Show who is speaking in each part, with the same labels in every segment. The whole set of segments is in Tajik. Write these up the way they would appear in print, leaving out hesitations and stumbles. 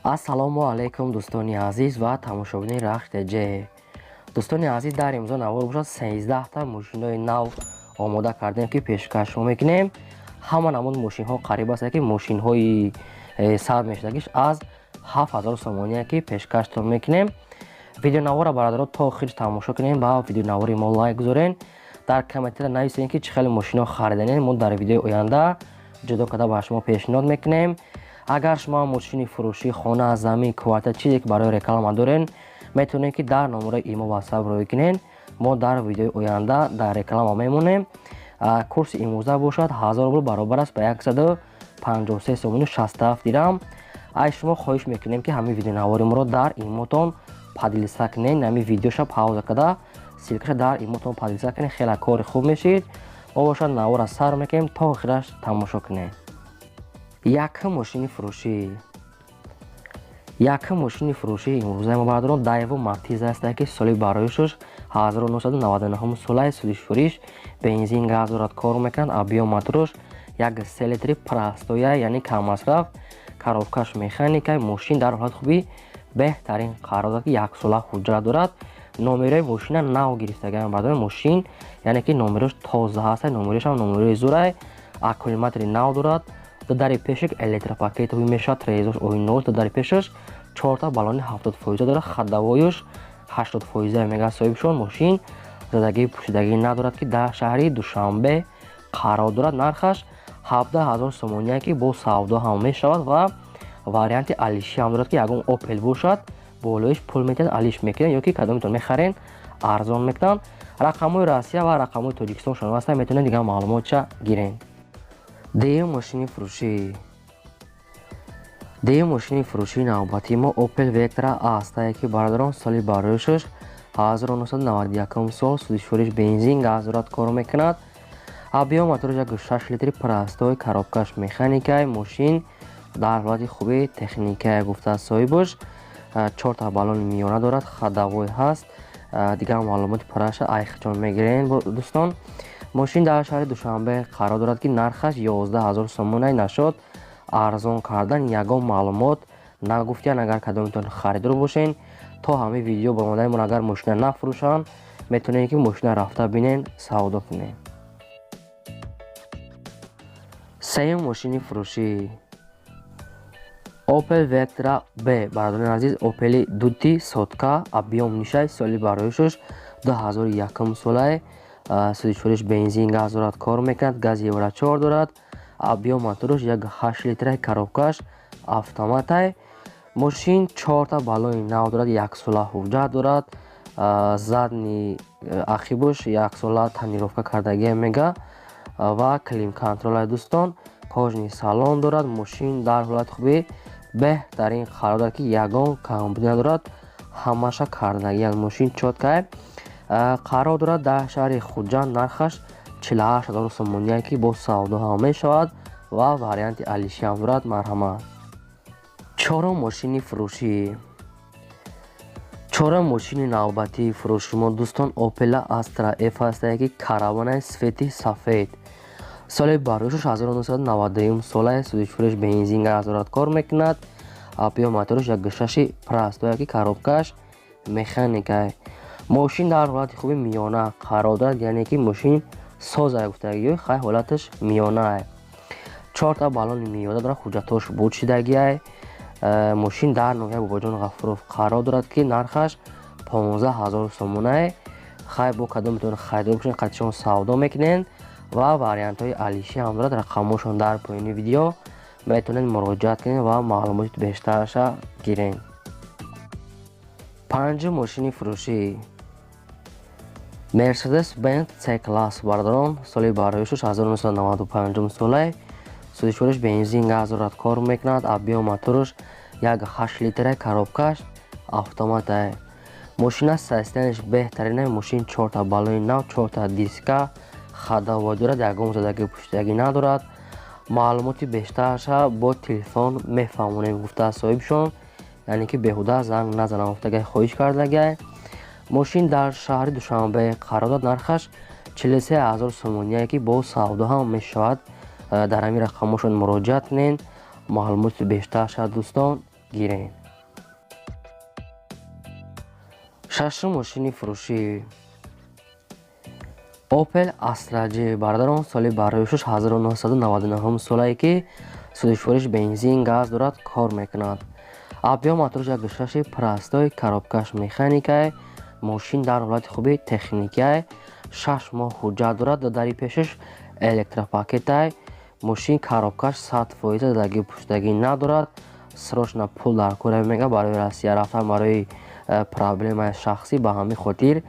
Speaker 1: Ассалому алайкум, дӯстони азиз ва тамошобинони Рахш ТЖ. Дӯстони азиз, дар имрӯза навор бошад, 13та мошинои нав омода кардем, ки пешкашҳо мекунем. Ҳама намуд мошинҳо қариб аст, ки мошинҳои сар мешудагиш аз 7000 сомония, ки пешкаштон мекунем. Видеонавора, бародаро, то охир тамошо кунем ва видеонавори мо лайк гузорен, дар комментария нависем, ки чӣ хеле мошинҳо хариданем. Мо дар видеои оянда ҷудо карда ба шумо пешниҳод мекунем. Агар шумо мошини фурӯшӣ, хона, замин, квартира, чизе ки барои реклама дорен, метавонед, ки дар номерои имо, ватсап рӯй кунед. Мо дар видеои оянда дар реклама мемонем. Курси имрӯза бошад, 1000 рубл баробар аст ба 153 сомону 67 дирам. Ай шумо хоҳиш мекунем, ки ҳамин видеонавори моро дар имотон поделиться кунед. Ҳамин видеоша пауза карда, ссылка ша дар имотон поделиться кунед, хеле кори хуб мешид. Мо бошад, навора сар мекунем, то охираш тамошо кунед. Якум мошини фурӯшӣ, якум мошини фурӯшии имрӯзаи мо, бародарон, Дайву Матиз аст, ки соли бароишаш 1999 солаи, сӯзишвориш бензин, газ дорад, кор мекунад. Объём мотораш 1,3 литри, простой я, яъне каммасраф, коробка ш механика. Мошин дар ҳолати хуби беҳтарин қарор дорад, ки яксола ҳуҷҷат дорад. Номерои мошина нав гирифтагиам, бародарон, мошин, яъне ки номерош тоза ҳаст, номерош ҳам номерои зурай, аккумулятори нав дорад. Дари пешак электропакет ҳуй мешавад, трезош оинош. Дари пешаш чорта баллони 70 фоиза дорад, ходовой ш 80 фоиза мега соҳибшон. Мошин задагии пӯшидагӣ надорад, ки дар шаҳри Душанбе қарор дорад. Нархаш 17 000 сомония, ки бо савдо ҳам мешавад ва варианти алишӣ ҳам дорад, ки ягон Опел бошад, болоиш пул метиҳад, алиш мекунад, ё ки кадомитон мехарен, арзон мекунанд. Рақамҳои Россия ва рақамҳои Тоҷикистон шумо ҳастанд, метавонед дигар маълумотша гирен. Дуюм мошини фурӯшӣ. Дуюм мошини фурӯшии навбатии мо Opel Vectra астае, ки, бародарон, соли бароишаш 1991 сол, сӯзишвориш бензин, газ дорад, кор мекунад. Объём мотораш 1,6 литри, простой, коробка ш механикай. Мошин дар ҳолати хуби техникая, гуфтааст соҳибаш. Чорта баллони миёна дорад, ходовой ҳаст. Дигар маълумоти пурраша айхчон мегирен, дӯстон. Мошин дар шаҳри Душанбе қарор дорад, ки нархаш 11 000 сомонай, нашод арзон кардан ягон маълумот нагуфтиян. Агар кадомитон харидор бошен, то ҳамин видео баромадаимон, агар мошина нафурӯшанд, метавонед, ки мошина рафта бинен, савдо кунед. Сеюм мошини фурӯшӣ Opel Vectra B, бародарони азиз, Opel дути сотка, объём нишай, соли бароишаш 2001 солае, сӯзишвориш бензин, газ дорад, кор мекунад, гази Евро 4 дорад. Объём мотораш 1,8 литра, коробка ш автоматай. Мошин чорта баллони нав дорад, яксола ҳуҷҷат дорад. Задний ақибуш яксола тонировка кардагия мега ва климат-контроль ай, дӯстон, кожаный салон дорад. Мошин дар ҳолати хуби беҳтарин қарор дорад, ки ягон камбудӣ надорад, ҳамаша кардагиан, мошин чёткай. Қарор дорад дар шаҳри Хуҷанд, нархаш 48 000 сомония, ки бо савдо ҳам мешавад ва варианти алишӣ ҳам дорад. Марҳамат. Чорум мошини фурӯшӣ. Чорум мошини навбатии фурӯши мо, дӯстон, Opel Astra F ҳастае, ки караванаи цвет и сафед, соли бароишаш 1991 солае, сӯзишвориш бензин, газ дорад, кор мекунад. Объём мотораш 1,6 простой я, ки коробка ш механикай. Мошин дар ҳолати хуби миёна қарор дорад, яъне ки мошин созай гуфтагиё, хай, ҳолаташ миёнаай, чорта баллони миёна дорад, ҳуҷҷатҳош буд шидагиай. Мошин дар ноҳияи Бобоҷон Ғафуров қарор дорад, ки нархаш 15 000 сомонае. Хай, бо кадом метавонед харидор бошед, қатишон савдо мекунед ва вариантҳои алишӣ ҳам дорад. Рақамҳошон дар поёни видео, метавонед муроҷиат кунед ва маълумоти бештараша гиред. Панҷум мошини фурӯшӣ Мерседес Бенз С класс, бародарон, соли бароишаш 1995 солае, сӯзишвориш бензин, газ дорад, кор мекунад. Объём мотораш 1,8 литра, коробка ш автоматае. Мошина состояние ш беҳтарина. Мошин чорта баллони нав, чорта диска, ходовой дорад, ягон задагӣ пуштагӣ надорад. Маълумоти бештараша бо телефон мефаҳмонем, гуфтааст соҳибшон, яъне ки беҳуда занг назанам гуфтагай, хоҳиш кардагай. Мошин дар шаҳри Душанбе қарор дорад, нархаш 43 000 сомоние, ки бо савдо ҳам мешавад. Дар ҳамин рақамҳошон муроҷиат кунед, маълумоти бештар шавад, дӯстон. гирен. Шашум мошини фурӯшӣ Opel Astra J бародарон, соли бароишуш 1999 солае ки сӯзишвориш бензин, газ дорад, кор мекунад. Объём моторш 1,6 простой, коробкаш механикае, мошин дар ҳолати хуби техникие, 6 моҳ ҳуҷҷат дорад, дари пешаш электропакетае, мошин коробкаш 100% задагӣ пуштагӣ надорад. Срочно пул дар кора мега барои Россия рафтан, барои проблемаи шахсӣ, ба ҳамин хотир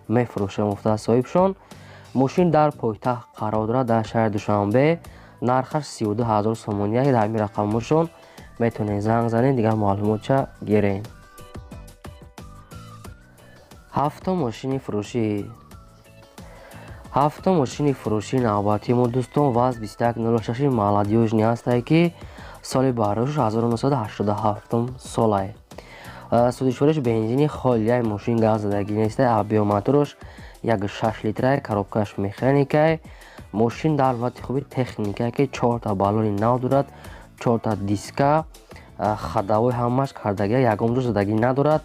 Speaker 1: мефурӯшем гуфта соҳибшон. Мошин дар пойтахт қарор дорад, дар шаҳри Душанбе. Нархаш 32 000 сомонӣ. Дар ҳамин рақамҳошон метавонед занг занед, дигар маълумотча гирен. Ҳафтум мошини фурӯшӣ. Ҳафтум мошини фурӯшии навбатии мо дӯстон ВАЗ 2106 молодёжный ҳастае ки соли бароишуш 1987 солае. Сӯзишвориш бензини холияи, мошин газ задагӣ нестае. Объём моторш 1,6 литрае, коробкаш механикае, мошин дар ҳолати хуби техникае ки чорта баллони нав дорад, чорта диска, ходовой ҳамаш кардагия, ягон ҷо задагӣ надорад.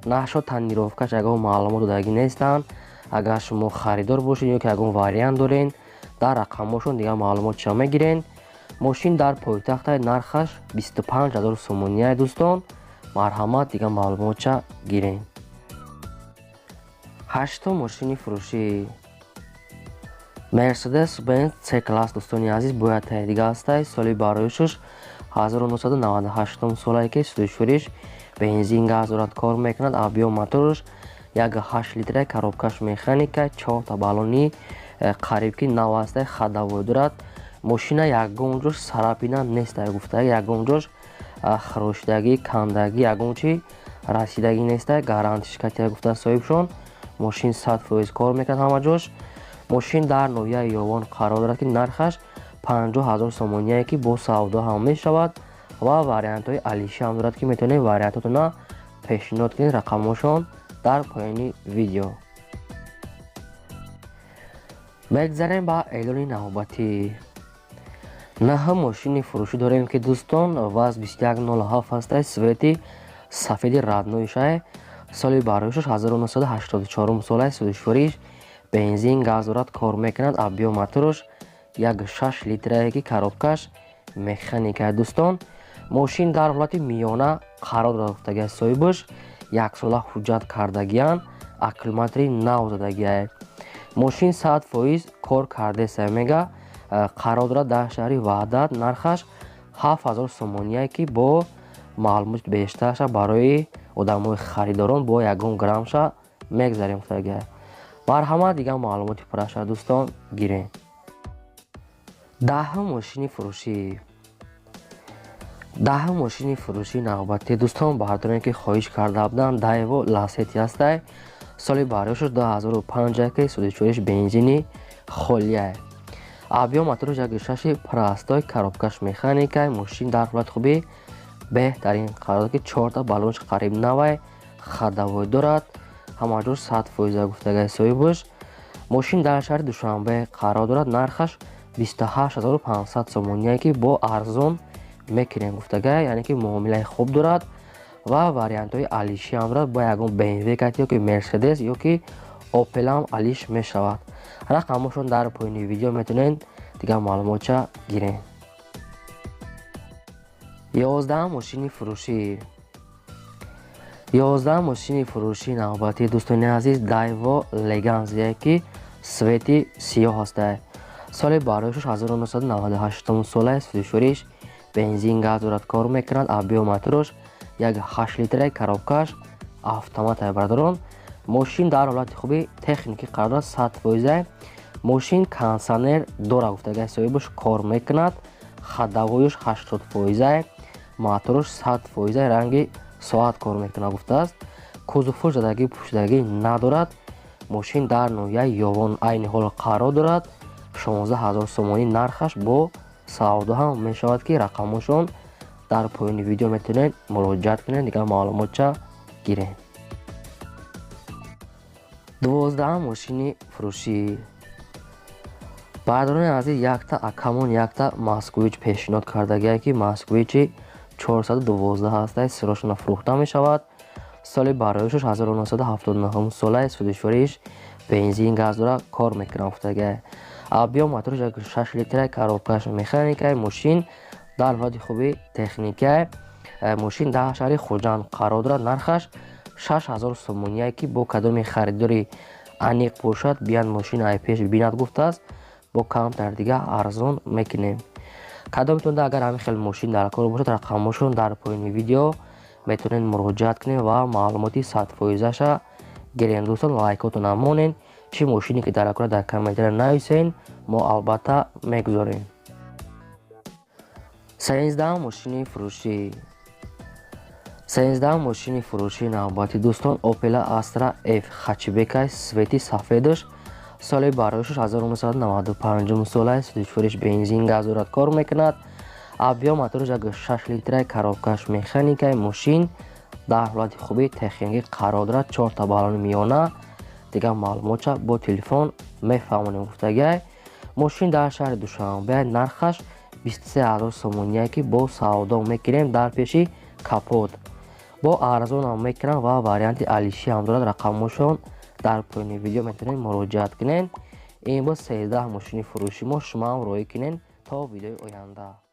Speaker 1: Нашо тонировкаш ягон маълумот додагӣ нестанд. Агар шумо харидор бошед ё ки ягон вариант дорен, дар рақамҳошон дигар маълумотша мегирен. Мошин дар пойтахта, нархаш 25 000 сомонияи дӯстон, марҳамат, дигар маълумотча гирен. Ҳаштум мошини фурӯшӣ Мерседес Бенз С класс дӯстони азиз, бояд дига ҳастай. Соли бароишуш 1998 солае ки сӯзишвориш бензин, газ дорад, кор мекунад. Объём моторш 1,8 литра, коробкаш механика, чорта баллони қариб ки нав ҳастай, ходовой дорад. Мошина ягон ҷош царапина нестай гуфта, ягон ҷош хирошидагӣ, кандагӣ, ягон чи расидагӣ нестай. Гарантиш катия гуфта соҳибшон. Мошин 100% кор мекунад ҳама ҷош. Мошин дар ноҳияи Ёвон қарор дорад ки нархаш 50 000 сомоние ки бо савдо ҳам мешавад ва вариантҳои алиши ҳам дорад ки метавонед вариантотона пешниҳод кунед. Рақамҳошон дар поёни видео. Мегзарем ба эълони навбатӣ. Наҳум мошини фурӯшӣ дорем ки дӯстон ВАЗ 2107 ҳастай, цвети сафеди роднойшае, соли бароишуш 1984 солае, сӯзишвориш бензин, газ дорад, кор мекунад. Объём моторш 1,6 литрае ки коробкаш механикае. Дӯстон, мошин дар ҳолати миёна қарор дорад гуфтагиа соҳибаш, яксола ҳуҷҷат кардагиянд, аккумулятори нав задагиае. Мошин 100% кор кардеса мега. Қарор дорад дар шаҳри Ваҳдат, нархаш 7000 сомоние ки бо маълумоти бештарша барои одамои харидорон бо ягон грамша мегзарем гуфтагиа. Марҳамат, дигар маълумоти пурраша дӯстон гирем. Даҳум мошини фурӯшӣ. Даҳум мошини фурӯшии навбатӣ дӯстон, бардоре ки хоҳиш карда буданд, Дайво Ласети ҳастай, соли бароишуш 2005 ки сӯзишвориш бензини холияе. Объём моторш 1,6 простой, коробкаш механикай, мошин дар ҳолати хуби беҳтарин қарор дорад ки чорта баллонш қариб навай, ходовой дорад, ҳама ҷош 100% гуфтагай соҳибаш. Мошин дар шаҳри Душанбе қарор дорад, нархаш 28 500 сомоние ки бо арзон мекунем гуфтагай, яъне ки муомилаи хуб дорад ва вариантҳои алиши ҳам дорад. Бо ягон БМВ кати ё ки Мерседес ё ки Опелам алиш мешавад. Рақамҳошон дар поёни видео, метавонед дигар маълумотча гирем. 11-ам мошини фурӯшӣ. 11-ам мошини фурӯшии навбатии дӯстони азиз Дайво Леганзие ки цвети сиёҳ ҳастае, соли бароишуш 1998 солае, сӯзишвориш бензин, газ дорад, кор мекунад. Объём моторш 1,8 литра, коробкаш автоматае. Бародарон, мошин дар ҳолати хуби техникӣ қарор дорад, 100%. Мошин кондитсионер дорад гуфтагай соҳибаш, кор мекунад, ходовоюш 80%, моторш 100%, ранги соат кор мекунад гуфтааст. Кузовҳо задагӣ пӯшидагӣ надорад. Мошин дар ноҳияи Ёвон айни ҳол қарор дорад, 16 000 сомонӣ нархаш, бо савдо ҳам мешавад ки рақамҳошон дар поёни видео, метавонед муроҷиат кунед, дигар маълумотча гирем. 12-ам мошини фурӯшӣ. Бародарони азиз, якта акамон якта Москвич пешниҳод кардагия ки Москвичи 412 ҳастай, срочно фурӯхта мешавад. Соли бароишаш 1979 солаи, сӯзишвориш бензин, газ дора, кор мекунад гуфтагай. Объём мотораш 6 литра, коробкаш механикай. Мошин дар ҳолати хуби техникай. Мошин дар шаҳри Хуҷанд қарор дорад. Нархаш 6000 сомоние, ки бо кадоми харидори аниқ бошад, биян, мошин ай пеш бибинад гуфтааст, бо камтар дига арзон мекунем. Кадомитонда агар ҳамин хел мошин дар кор бошад, рақамҳошон дар поёни видео, метавонед муроҷиат кунед ва маълумоти 100%-аша гирем. Дӯстон, лайкотона монед, чӣ мошине ки дар кора, дар комментария нависен, мо албатта мегузорем. 13-ум мошини фурӯшӣ. 13-ум мошини фурӯшии навбатӣ, дӯстон, Опел Астра F хэтчбекай, цвети сафедаш, соли бароишаш 1995 солаи, сӯзишвориш бензин, газ дорад, кор мекунад. Объём мотораш 6 литра, коробкаш механикай. Мошин дар ҳолати хуби техникӣ қарор дорад, чорта балони миёна. Дигар маълумотша бо телефон мефаҳмонем гуфтагай. Мошин дар шаҳри Душанбе, нархаш 23 000 сомоние, ки бо савдо мекунем, дар пеши капот бо арзонам мекунам ва варианти алишӣ ҳам дорад. Рақамҳошон дар поёни видео, метавонед муроҷиат кунед. Ин буд 13 мошини фурӯши мо. Шумоам роҳӣ кунед. То видеои оянда.